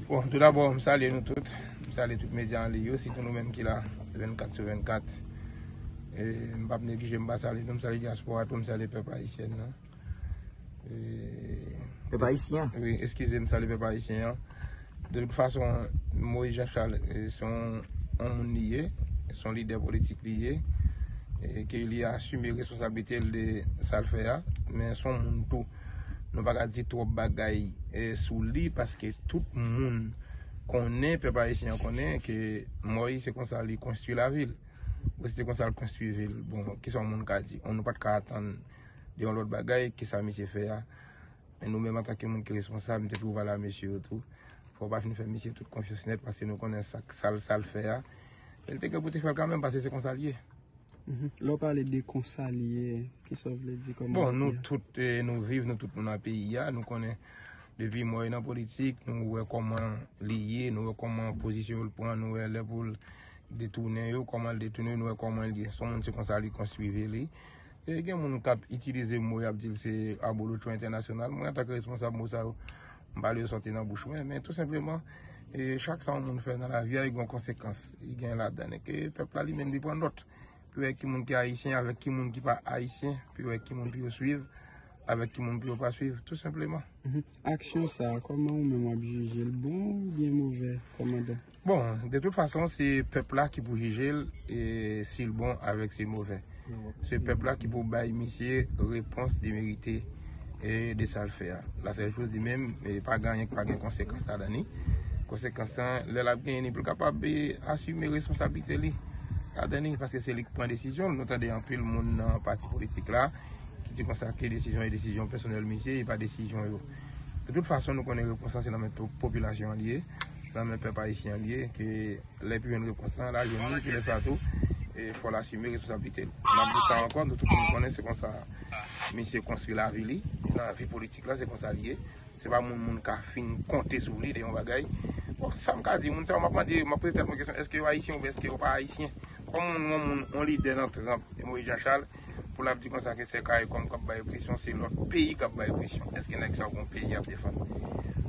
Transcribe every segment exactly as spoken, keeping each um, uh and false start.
Bon, tou dabò, m salye nou tout. M salye tout medya an liy yo, sitou nou menm ki la vennkat sou vennkat. E, m p ap neglije, m pa salye nou, m salye dyaspora tou, m salye pèp ayisyen nan. E, Pèp ayisyen. Wi, eskize, m salye pèp ayisyen an. De tout fason, Moïse Jean Charles, e, se yon, yon moun li ye, se yon lidè politik li ye, e, ke li asime responsablite l de sa l fè a, men se yon moun tou. Nou pa ka di twòp bagay, e, sou li, paske tout moun konnen, pèp ayisyen an konnen ke Moïse se konsa li konstwi lavi l. Ou se konsa l konstwi vi l. Bon, kisa yon moun ka di? Nou pa t ka atann de yon lòt bagay ke sa misye fè a. Men nou menm antanke moun ki responsab, m te toujou pale a mesye yo tou. Fò w pa fin fè misye tout konfyans nèt, paske nou konnen sa, sa, l- sa l fè a. E l te gen pou te fè l kanmenm, paske se konsa l ye. Mhm. Lè w pale de konsa l ye, kisa w vle di? Kòman Bon, nou tout, eh, nou viv, nou tout nou nan peyi a, nou konnen depi Moïse nan politik, nou wè kòman li ye, nou wè kòman pozisyon l pran, nou wè lè pou l detounen yo, kòman l detounen yo, nou wè kòman l ye. Se yon moun, se konsa li konstwi vi li. E gen moun k ap itilize mo, y ap di l se abolotcho entènasyonal. Mwen, antanke responsab, mo sa yo, m pa vle yo sòti nan bouch mwen, men tou senpleman, e chak sa yon moun fè nan lavi a, li gen yon konsekans. Li gen ladan l. E ke pèp la, li menm, li pran nòt. Pou wè ki moun ki ayisyen avèk ki moun ki pa ayisyen, pou wè ki moun pou yo swiv, avèk ki moun pou yo pa swiv, tou senpleman. Mhm. Aksyon sa a, kòman ou menm w ap jije l, bon oubyen movè, kòmandan? Bon, de tout fason, se pèp la ki pou jije l, e si l bon avèk si l movè. Se pèp la ki pou bay misye repons li merite, e de sa l fè a. La sèl choz li menm, e pa gen anyen ki pa gen konsekans ladan li. Konsekans lan, lè l ap genyen li, pou l kapab, e, asime responsablite li ladan li, paske se li ki pran desizyon l. Nou tande anpil moun nan pati politik la ki di konsa ke desizyon e desizyon pèsonèl misye, e pa desizyon yo. De tout fason, nou konnen repons lan se nan men po- popilasyon an li ye, nan men pèp ayisyen an li ye, ke lè pou jwenn repons lan, l a jwenn li, epi lè sa tou, e fò l asime responsablite l. M ap di sa ankò, nou tout moun konnen se konsa misye konstwi lavi li, e nan vi politik la, se konsa l ye. Se pa moun moun ka fin konte sou li de yon bagay. Bon, sa m ka di, moun sa yo, m ap mande, m ap poze tèt mwen kesyon, èske yo ayisyen oubyen èske yo pa ayisyen? Kòman yon moun, yon lidè nan tranp, e Moïse Jean Charles, pou l ap di konsa ke se CARICOM k ap bay presyon, se lòt peyi k ap bay presyon? Èske nèg sa yo gen yon peyi y ap defann?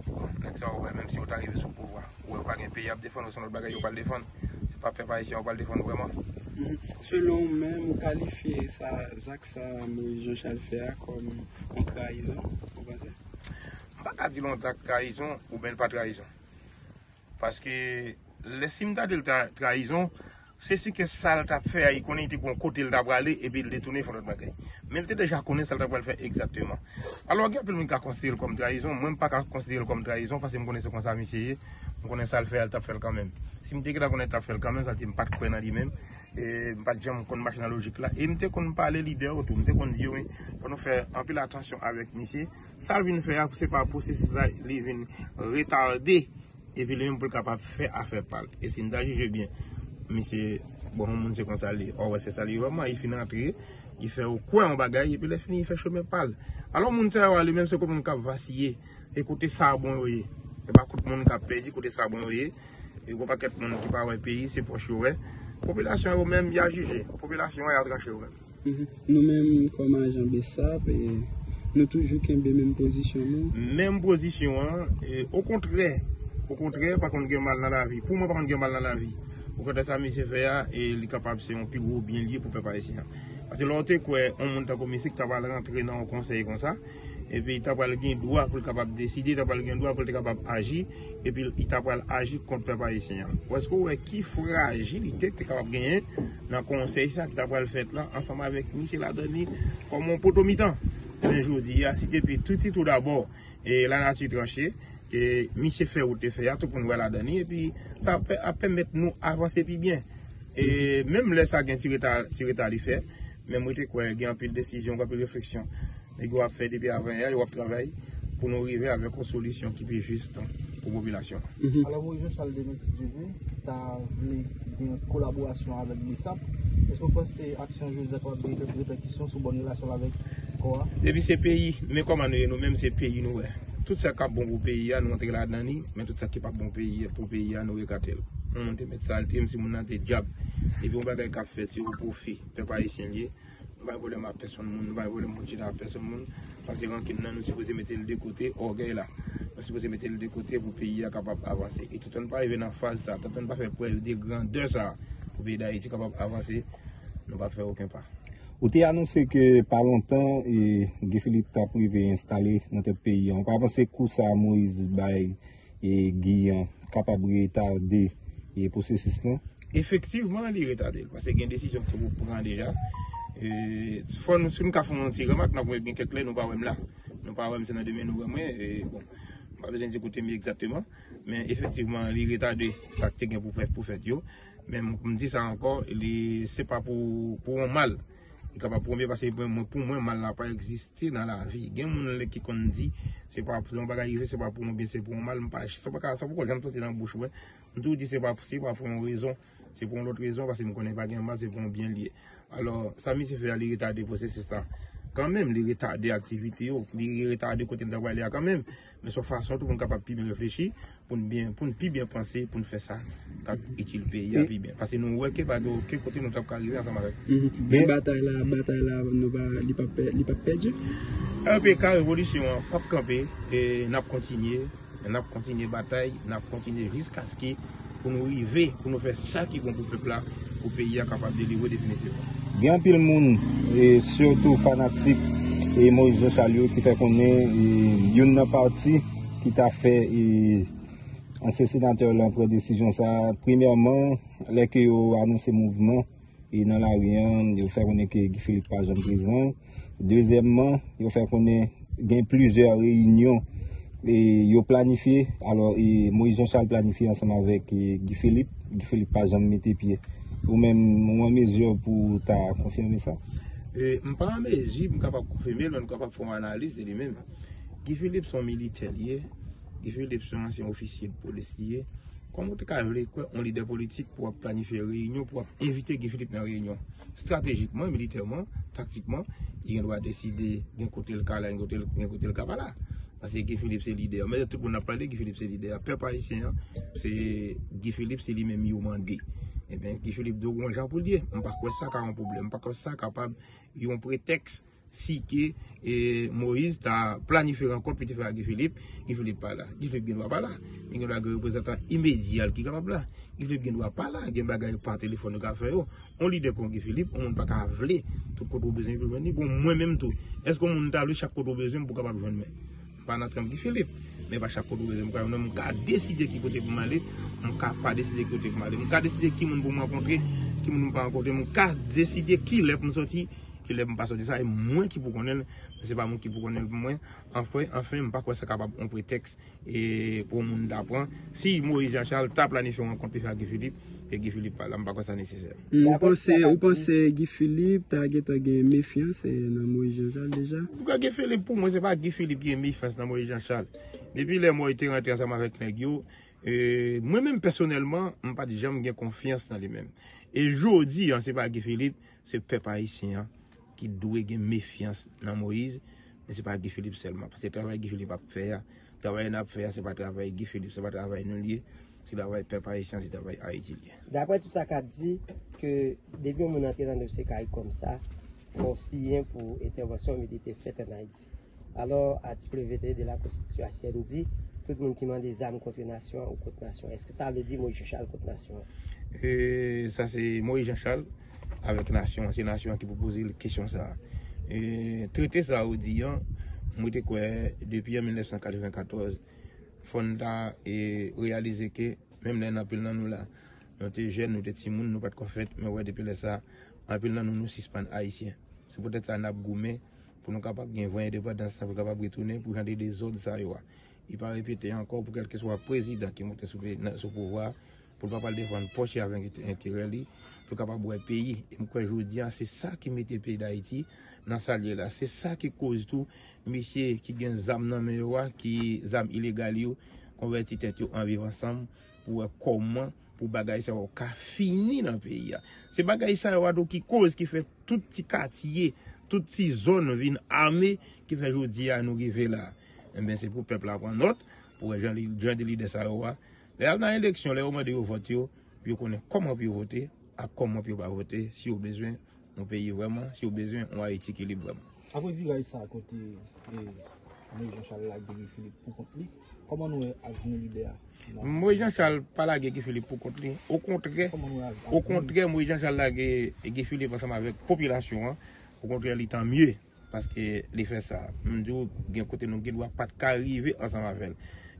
Bon, nèg sa yo, wè, menm si yo ta rive sou pouvwa, ou wè yo pa gen peyi y ap defann, ou se yon lòt bagay yo pral defann. Se pa pèp ayisyen yo pral defann vrèman. Selon ou menm, ou kalifye sa, zak sa Moïse Jean Charles fè a kòm yon trayizon, ou panse? M pa ka di l yon zak trayizon oubyen l pa trayizon. Paske lè si m ta di l tra- trayizon, se si ke sa l t ap fè a, li konnen li te gen yon kote l ta prale, epi l detounen fè yon lòt bagay. Men l te deja konnen sa l ta pral fè egzakteman. Alò, gen anpil moun ki ka konsidere l kòm trayizon. Mwen, m pa ka konsidere l kòm trayizon, paske m konnen se konsa misye ye. M konnen sa l fè a, l t ap fè l kanmenm. Si m te gentan konnen l t ap fè l kanmenm, sa vle di m pa t kwè nan li menm. E m pa t janm konn mache nan lojik la. E m te konn pale lidè yo tou. M te konn di yo, men, fò nou fè anpil atansyon avèk misye. Sa l vin fè a, se pa pwosesis la, li vin retade. Epi li menm pou l kapab fè afè pa l. E si n ta jije byen, misye, bon, yon moun se konsa l ye. Ò, wè, se sa l ye vrèman. Li fin antre, li fè w kwè yon bagay, epi lè fini, li fè chemen pa l. Alò, moun sa yo a, li menm, se kòm moun k ap vasiye. E kote sa bon yo ye. E pa kote moun k ap pèdi, kote sa bon yo ye. E gon pakèt moun ki pa wè peyi, se pòch yo wè. Popilasyon yo menm, y a jije. Popilasyon an, y a tranche yo menm. Mhm. Nou menm, kòm ajan BSAP, e, nou toujou kenbe menm pozisyon nou. Menm pozisyon an, e, okontrè, okontrè, pa konn gen mal nan lavi. Pou mwen, pa konn gen mal nan lavi. Okontrè, sa misye fè a, e, li kapab se yon pi gwo byen li ye pou pèp ayisyen an. Paske lè w te kwè yon moun tankou misye ki ta pral rantre nan yon konsèy konsa, epi li ta pral gen dwa pou l kapab deside, li ta pral gen dwa pou l te kapab aji, epi li ta pral aji kont pèp ayisyen an. Ou èske w wè ki frajilite ki te kapab genyen nan konsèy sa ki ta pral fèt la ansanm avèk misye ladan li kòm yon poto mitan? Ebyen, jodi a, si depi tout, tout dabò, e lanati tranche, ke misye fè ou te fè a, tout moun wè ladan li, epi sa ap pèmèt nou avanse pi byen. E menm lè sa gen ti reta, ti reta li fè, men mwen te kwè gen anpil desizyon, anpil refleksyon nèg yo ap fè depi avan yè, yo ap travay pou nou rive avèk yon solisyon ki pi jis pou popilasyon an. Alò, Moïse Jean Charles, demen, si Dye vle, ta vle gen kolaborasyon avèk BSAP. Èske w panse aksyon jodi a kapab gen kèk repèkisyon sou bòn relasyon l avèk kò a? Depi se peyi, men kòman nou ye, nou menm se peyi nou wè. Tout sa k ap bon pou peyi a, nou antre ladan li, men tout sa ki p ap bon peyi, pou peyi a, nou ekate l. Yon moun te mèt salte m, si moun nan te dyab. Depi yon bagay k ap fèt, se pou pwofi pèp ayisyen l ye. Nou pa gen pwoblèm ak pèsonn moun, nou pa gen pwoblèm pou chita ak pèsonn moun. Paske rankin nan, nou sipoze mete l de kote, ògèy la. Nou sipoze mete l de kote pou peyi a kapab avanse. E toutan n pa rive nan faz sa, toutan n pa fè prèv de grandè sa pou peyi Dayiti kapab avanse, nou p ap fè okenn pa. Ou te anonse ke pa lontan, e, Guy Philippe t ap rive enstale nan tèt peyi a. Ou pa panse kou sa Moïse bay, e, Guy an kapab retade, e, pwosesis lan? Efektivman, li retade l, paske gen desizyon ki te pou pran deja. E, fò nou, si nou ka fè yon ti remak, n ap wè gen kèk lè nou pa wè m la. Nou pa wè m, se nan demen nou wè mwen. E, bon, m pa bezwen di kote m ye egzakteman, men efektivman, li retade sa k te gen pou fèt, pou fèt yo. Men m, m di sa ankò, li, se pa pou, pou yon mal. Li kapab pou yon byen, paske pou mwen, pou mwen, mal la pa egziste nan lavi. Gen moun lè ki konn di, se pa, se yon bagay rive, se pa pou yon byen, se pou yon mal. M pa, sa pa ka, sa poko janm soti nan bouch mwen. M toujou di, se pa, se pa pou yon rezon, se pou yon lòt rezon, paske m konnen pa gen mal, se pou yon byen l ye. Alò, sa misye fè a, li retade pwosesis la kanmenm, li retade aktivite yo, li retade kote n ta prale a kanmenm. Men se yon fason tou pou n kapab pi byen reflechi, pou n byen, pou n pi byen panse, pou n fè sa k ap itil peyi a pi byen. Paske nou wè ke pa gen okenn kote nou t ap ka rive ansanm avèk misye. Mhm. Men batay la, batay la, nou pa, li p ap pè-, li p ap pèdi. L P K, revolisyon an p ap kanpe, e n ap kontinye, n ap kontinye batay, n ap kontinye jiskaske pou nou rive, pou nou fè sa ki bon pou pèp la, pou peyi a kapab delivre definitivman. Gen anpil moun, e sitou fanatik, e Moïse Jean Charles yo, ki fè konnen, e youn nan pati ki ta fè, e ansyen senatè lan pran desizyon sa a, premyèman, lè ke yo anonse mouvman, e nan lari an, yo fè konnen ke Guy Philippe pa janm prezan. Dezyèmman, yo fè konnen gen plizyè reyinyon, e yo planifye. Alò, e Moïse Jean Charles planifye ansanm avèk, e Guy Philippe. Guy Philippe pa janm mete pye. Ou menm, ou an mezi pou w ta konfime sa? E, m pa an mezi pou m kapab konfime l, men m kapab fè yon analiz de li menm. Guy Philippe se yon militè li ye. Guy Philippe se yon ansyen ofisye de polis li ye. Kòman w te ka vle kwè yon lidè politik pou w ap planifye reyinyon, pou w ap envite Guy Philippe nan reyinyon? Estratejikman, militèman, taktikman, li gen dwa deside gen kote l ka la, gen kote l, gen kote l ka pa la. Paske Guy Philippe se lidè a. Men tout moun ap pale, Guy Philippe se lidè a. Pèp ayisyen an, se Guy Philippe, se li menm yo mande. Ebyen, Guy Philippe dwe gon jan pou l ye. M pa kwè sa ka yon pwoblèm. M pa kwè sa kapab yon pretèks si ke, e, Moïse ta planifye rankont pou te fè ak Guy Philippe, Guy Philippe pa la. Guy Philippe gen dwa pa la. Men gen dwa gen reprezantan imedya l ki kapab la. Guy Philippe gen dwa pa la. Gen bagay pa telefòn yo ka fè yo. Yon lidè kon Guy Philippe, yon moun pa ka vle tout kote w bezwen pou jwenn li. Bon, mwen menm tou, èske yon moun ta vle chak kote w bezwen m pou kapab jwenn mwen? M pa nan tranp Guy Philippe, men pa chak kote w bezwen m ka jwenn mwen. M ka deside ki kote pou m ale, m ka pa deside ki kote pou m ale. M ka deside ki moun pou m rankontre, ki moun pou m pa rankontre. M ka deside ki lè pou m soti, ki lè pou m pa soti. Sa e mwen ki pou konnen l, se pa moun ki pou konnen l pou mwen. Anfen, anfen, m pa kwè sa kapab yon pretèks e pou moun ta pran. Si Moïse Jean Charles ta planifye yon rankont pou fè ak Guy Philippe, e Guy Philippe pa la, m pa kwè sa nesesè. Hmm, ou panse, ou panse Guy Philippe ta gentan gen mefyans, e, nan Moïse Jean Charles deja? Pou Guy Philippe, pou mwen, se pa Guy Philippe ki gen mefyans nan Moïse Jean Charles. Depi lè Moïse te rantre ansanm avèk nèg yo, e, mwen menm pèsonèlman, m pa t janm gen konfyans nan li menm. E jodi a, se pa Guy Philippe, se pèp ayisyen an ki dwe gen mefyans nan Moïse, men se pa Guy Philippe sèlman. Paske travay Guy Philippe ap fè a, travay n ap fè a, se pa travay Guy Philippe, se pa travay nou l ye, se travay pèp ayisyen, se travay Ayiti l ye. Daprè tout sa k ap di, ke depi yon moun antre nan dosye CARICOM sa, fò w siyen pou entèvansyon militè fèt ann Ayiti. Alò, atik V T de la Constitution haïtienne di, tout moun ki mande zam kont nasyon an ou kont nasyon an. Èske sa vle di Moïse Jean Charles kont nasyon an? E, sa se Moïse Jean Charles avèk nasyon an. Se nasyon an ki pou poze l kesyon sa a. E, trete sa a ou di an, mwen te kwè depi an mil nèf san katrevenkatòz, fò n ta, e, reyalize ke menm lè anpil nan nou la, nou te jèn, nou te timoun, nou pa t ko fèt, men wè depi lè sa a, anpil nan nou, nou sispann ayisyen. Se poutèt sa n ap goumen pou nou kapab gen vrè endepandans lan, pou kapab retounen pou jan de dezòd sa yo a. Li pa repete ankò pou kèlkeswa prezidan ki monte sou pe-, nan, sou pouvwa a, pou l pa pral defann pòch li avèk ent-, enterè li, pou l kapab wè peyi. E m kwè jodi a, se sa ki mete peyi Dayiti nan sa l ye la. Se sa ki koz tou, misye ki gen zam nan men yo a, ki zam ilegal yo, konvèti tèt yo an Viv Ansanm, pou wè kòman pou bagay sa yo ka fini nan peyi a. Se bagay sa yo a tou ki koz, ki fè tout ti katye, tout ti zòn vin ame, ki fè jodi a nou rive la. Enben, se pou pèp la pran nòt, pou wè jan li, jan de lidè sa yo a. Lè y al nan eleksyon, lè yo mande yo vòt yo, pou yo konnen kòman pou yo vote, ak kòman pou yo pa vote, si yo bezwen yon peyi vrèman, si yo bezwen yon Ayiti ki lib vrèman. Apre viraj sa a kote, e, Moïse Jean Charles lage Guy Philippe pou kont li, Kòman nou wè avni lidè a? Moïse Jean Charles pa lage Guy Philippe pou kont li. Okontrè, okontrè, Moïse Jean Charles lage Guy Philippe ansanm avèk popilasyon an. Okontrè, li tan mye paske li fè sa. M di w, gen kote nou gen dwa pa t ka rive ansanm avè l.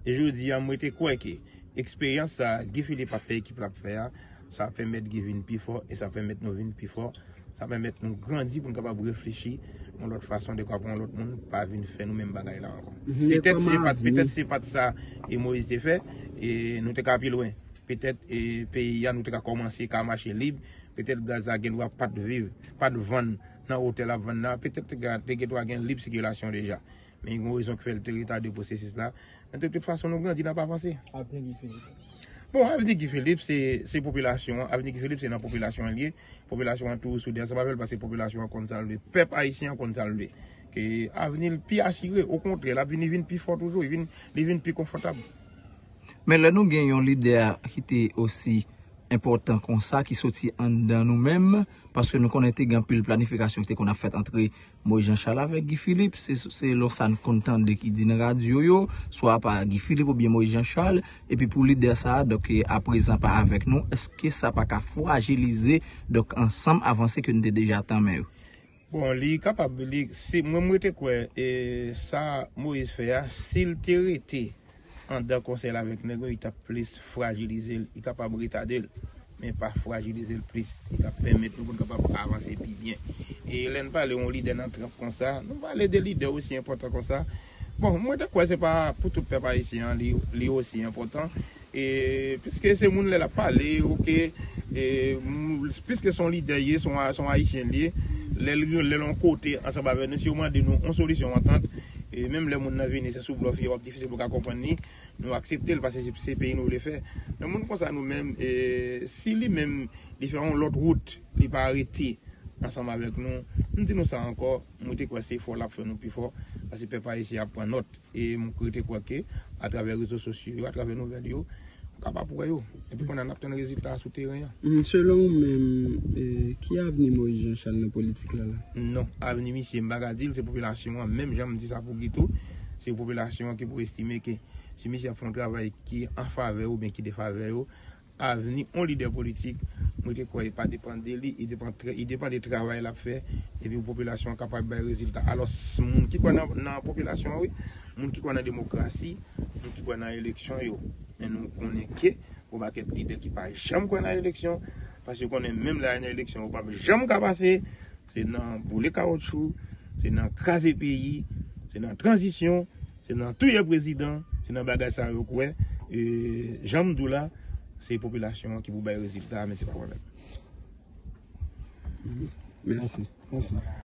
E jodi a, mwen te kwè ke eksperyans sa Guy Philippe ap fè, ekip l ap fè a, sa pèmèt Guy vin pi fò e sa pèmèt nou vin pi fò. Sa pèmèt nou grandi pou n kapab reflechi yon lòt fason de kapab yon lòt moun pa vin fè nou menm bagay la ankò. Petèt se pa t, petèt se pa t sa e Moïse te fè, e nou te ka pi lwen. Petèt e peyi a nou te ka kòmanse ka mache lib. Petèt gaz la gen dwa pa t viv, pa t vann nan wotè l ap vann la. Petèt te gen, te gen dwa gen lib sikilasyon deja. Men gen yon rezon ki fè l te retade pwosesis la. Men de tout fason, nou grandi, n ap avanse. Avni Guy Philippe. Bon, avni Guy Philippe, se, se popilasyon an. Avni Guy Philippe, se nan popilasyon an li ye. Popilasyon an toujou soude ansanm avè l, paske popilasyon an konn sa l vle. Pèp ayisyen an konn sa l vle. Ke avni l pi asire, okontrè, l ap vin, li vin pi fò toujou, li vin, li vin pi konfòtab. Men lè nou gen yon lidè ki te osi enpòtan konsa, ki soti anndan nou menm, paske nou konnen te gen anpil planifikasyon ki te konn ap fèt antre Moïse Jean Charles avèk Guy Philippe, se selon sa n konn tande ki di nan radyo yo, swa pa Guy Philippe oubyen Moïse Jean Charles, epi pou lidè sa a, donk, aprezan pa avèk nou, èske sa pa ka frajilize, donk, ansanm avanse ke n te deja tanmen yo? Bon, li kapab, li, si, mwen, mwen te kwè, e, sa Moïse fè a, si l te rete anndan konsèy la avèk nèg yo, li t ap plis frajilize l, li kapab retade l, men pa frajilize l plis. Li t ap pèmèt nou pou n kapab avanse pi byen. E lè n pale yon lidè nan tranp konsa, nou pale de lidè osi enpòtan konsa. Bon, mwen te kwè se pa pou tout pèp ayisyen an, li, li osi enpòtan. E, piske se moun lè l ap pale, oke, e, piske se yon lidè ye, se yon, se yon ayisyen li ye, lè l, lè l yon kote ansanm avè nou, si yo mande nou yon solisyon antant, e menm lè moun nan vini, se sou blòf ye, w ap difisil pou ka konprann li, nou aksepte l, paske se, se peyi nou vle fè. Men moun konsa nou menm, e, si li menm, li fè yon lòt wout, li pa rete ansanm avèk nou, m di nou sa ankò, mwen te kwè se fò l ap fè nou pi fò, paske pèp ayisyen ap pran nòt. E m rete kwè ke atravè rezo sosyo yo, atravè nouvèl yo, nou kapab wè yo. Epi kounye a n ap tann rezilta a sou teren an. Selon ou menm, ki avni Moïse Jean Charles nan politik la la? Non, avni misye m pa ka di l, se popilasyon an, menm jan m di sa pou Guito, se popilasyon an ki pou estime ke si misye ap fè yon travay ki an favè oubyen ki defavè yo, avni yon lidè politik, mwen te kwè e pa depann de li, e depann, e depann de travay l ap fè, epi pou popilasyon an kapab bay rezilta. Alò, moun ki kwè nan, nan popilasyon an, wi, moun ki kwè nan demokrasi, moun ki kwè nan eleksyon yo. Men nou konnen ke, gon pakèt lidè ki pa janm kwè nan eleksyon, paske yo konnen menm lè y al nan eleksyon, yo p ap janm ka pase, se nan boule kawotchou, se nan kraze peyi, se nan tranzisyon, se nan touye prezidan, se nan bagay sa yo kwè. E, jan m di w la, se popilasyon an ki pou bay rezilta a, men se pa mwen menm. Mèsi. Mèsi.